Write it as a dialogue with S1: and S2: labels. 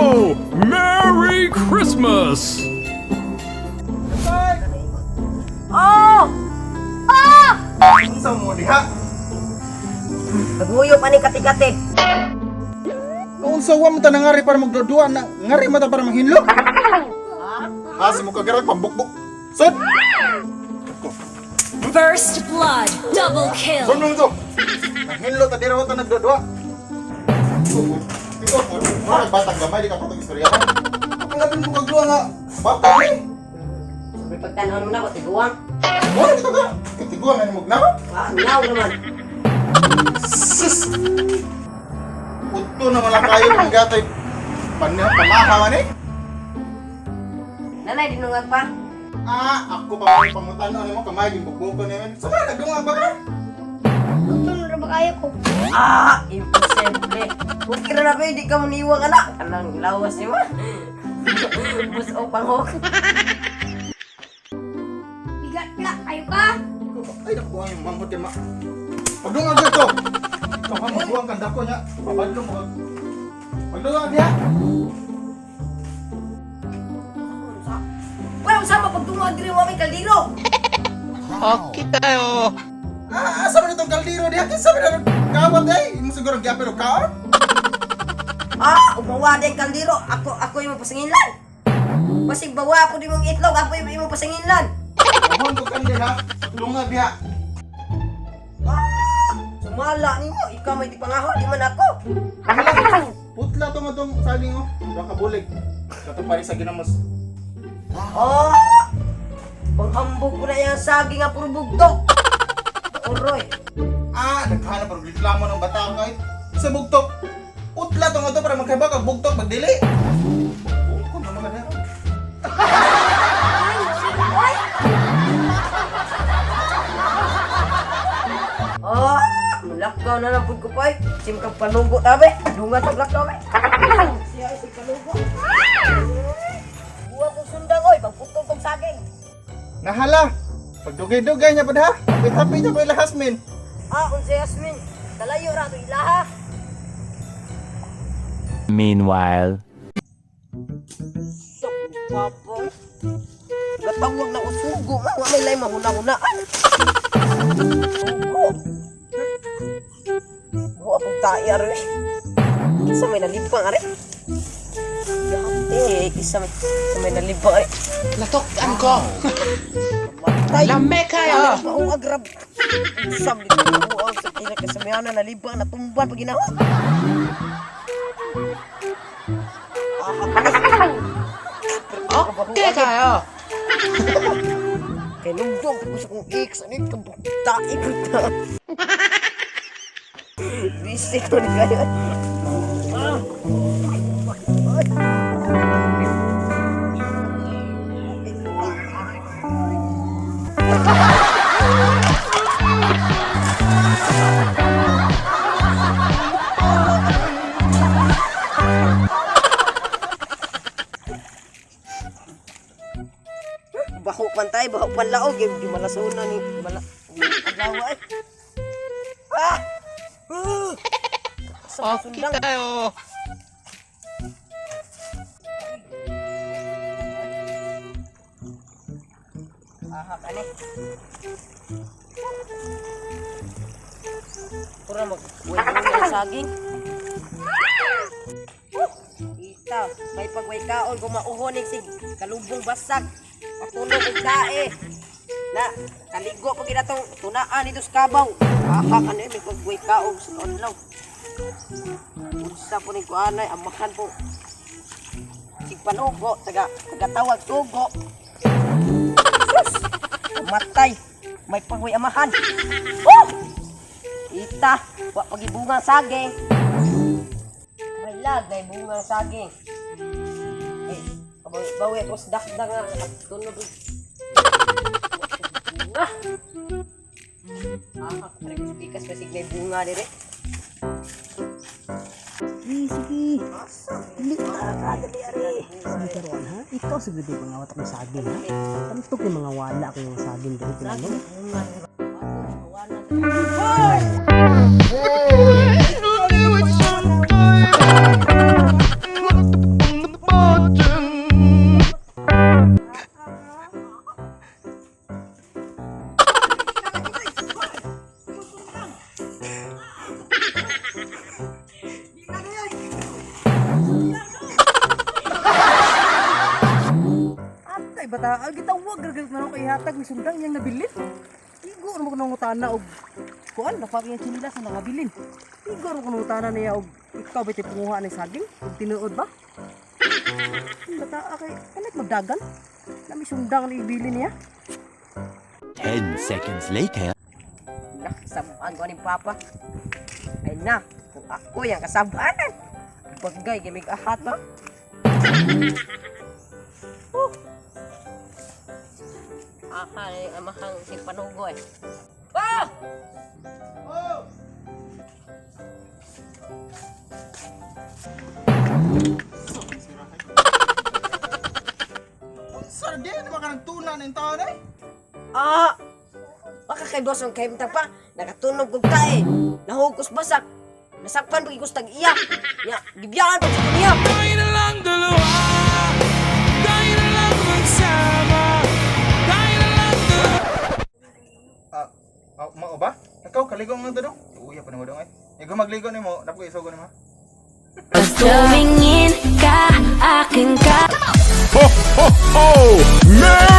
S1: ho! Merry Christmas!
S2: Oh! Ah!
S3: Unsa mo diha?
S2: Naguyop ani kati-kati.
S3: Unsa wa mo ta nangari para magdudua na ngari mo ta para manghinlo? Ha? Asa mo kagarag pambukbuk. Sod.
S4: First blood, double kill.
S3: Sod mo to. Nanghinlo ta dira wa ta nagdudua. Ikaw po, murag batang gamay di ka patong istorya. Ang labin mo kagduwa nga bata ni.
S2: May pagtanong mo na ako, tiguang.
S3: Wala kita ka. Katiguan na nimog na.
S2: Ah, naw naman.
S3: Sus. Udto na wala kayo ng gatay. Pamaha man eh.
S2: Nanay, dinungag pa.
S3: Ah, ako pa mo pangutan ano mo kamay gimbukbuk ko niya. Sa ba nagdungag ba ka?
S5: Utol ra ba kayo ko?
S2: Ah, imposible. Huwag ka na ba, hindi ka maniwang anak. Anang lawas ni mo. Buso panghok.
S5: Bigat la kayo ka?
S3: Ay, naku, ang mamot kay ma. Pagdungag dito. Ikaw ka magbuang kanda ko niya. Pabadlo mo. Pagdungag niya.
S2: Wala sama pagdungag diri wa may kaldero.
S6: Okay tayo.
S3: Ah, asa man itong kaldero diha? Kinsa man ang kawat ay? Imo siguro gyapon og kaon?
S2: Ah, umawa din kaldero. Ako ako imong pasanginlan. Basig bawa po di mong itlog, ako imong pasanginlan.
S3: Mohon ko kandel ha. Pagdungag diha.
S2: Ah, sumala nimo, ikaw may dipangaho, di man ako.
S3: Putla to nga tong saging oh. Duha ka bulig. Kato pare sa ginamos.
S2: Oh! Panghambog ko na yung saging nga puro bugtok. Uroy.
S3: Ah, naghanap og reklamo ng bata kay sa bugtok. Utla to nga to para magkaiba kag bugtok pagdili. Bukod na mga diha.
S5: Ay, oy.
S2: Ah, mulakaw na lang pud ko pa. Sim kag panugo tabi. Dunga tag lakaw be. Siya si panugo. Buwa kong sundang oy, pagputol kong saging.
S3: Nahala. Pagdugay-dugay niya pa ha. Happy-happy niya pa ila Hasmin.
S2: Ah, unsa Yasmin? Kalayo ra to ilaha.
S7: Meanwhile.
S2: Papa. Gatawag na ko sugo, ma wa may lay mahuna-hunaan. Sugo. Buwa kong tae are. Kinsa may nalibang are? Yate, kinsa may nalibang are.
S6: Natok-an ko.
S2: Matay.
S6: Lame kayo.
S2: Mauag rab. Sam dito mauag sa ila kasamyana nalibang natumban pag ginawa.
S6: Okay kayo.
S2: Kay nungdong ko sa kong ex ano yung tae ko ta. Busy ko ni kayo. Baho pantay, baho panlaog, eh, di malasuna ni mala adlaw ay. Ah! Ah! Sa
S6: Okay
S2: sundang.
S6: tayo.
S2: Aha, kani. Pura mag way saging. Ita, may pagway kaon kung mauhonig sig kalubong basag. Patulog og tae. Na, kaligo pag ginatong tunaan dito sa kabaw. Aha, kani may pagway kaon sa adlaw. Unsa po ni kuanay, amahan po. Sig panugo, taga tagatawag sugo. Matay. May pagway amahan. Oh! Ita, wa pagibungang saging. May lag na ibungang saging. Eh, bawi ako sa dakdak nga. Tunog. Bunga. Ah, pare ko pikas basig may bunga dire.
S8: Sige, sige. Dili ka ka, dali ari. Sige karon ha. Ikaw siguro di pangawat akong saging ha. Tantok yung mga wala akong mga saging dali tinanong.
S2: Bunga.
S6: Hey!
S8: Bata, ay gitawag ra gyud man ako ihatag ni sundang niyang nabilin. Igo ra mo ko nangutana og kuan, nakuha kaya chinilas na nakabilin. Igo ra mo ko nangutana niya og ikaw ba panguha ni saging? Og tinuod ba? Ang bata kay kanat magdagan. Nami sundang ni ibilin niya.
S7: 10 seconds later.
S2: Na, kasabaan ko ni Papa. Ay na, kung ako yung kasabaanan. Bagay, gimig ahat ba? Oh. Aha, eh, amahang si Panugo eh. Ah!
S3: Unsa di naman ka nagtuna ng taon eh?
S2: Ah! Baka kay boss ang kahimtang pa. Nakatunog kog tae. Nahugos basak. Nasakpan pag ikos tag-iya. Ya, gibiyaan pag sa niya.
S1: Tayo na lang dalawa. Tayo na lang magsama. Tayo na lang dalawa.
S3: Ah, ah, mao ba? Ikaw kaligo nga to dong. Uya pa nimo dong eh. Ikaw magligo nimo, dapat ko isugo nimo.
S4: Tumingin ka, akin ka.
S1: Ho, ho, ho! Merry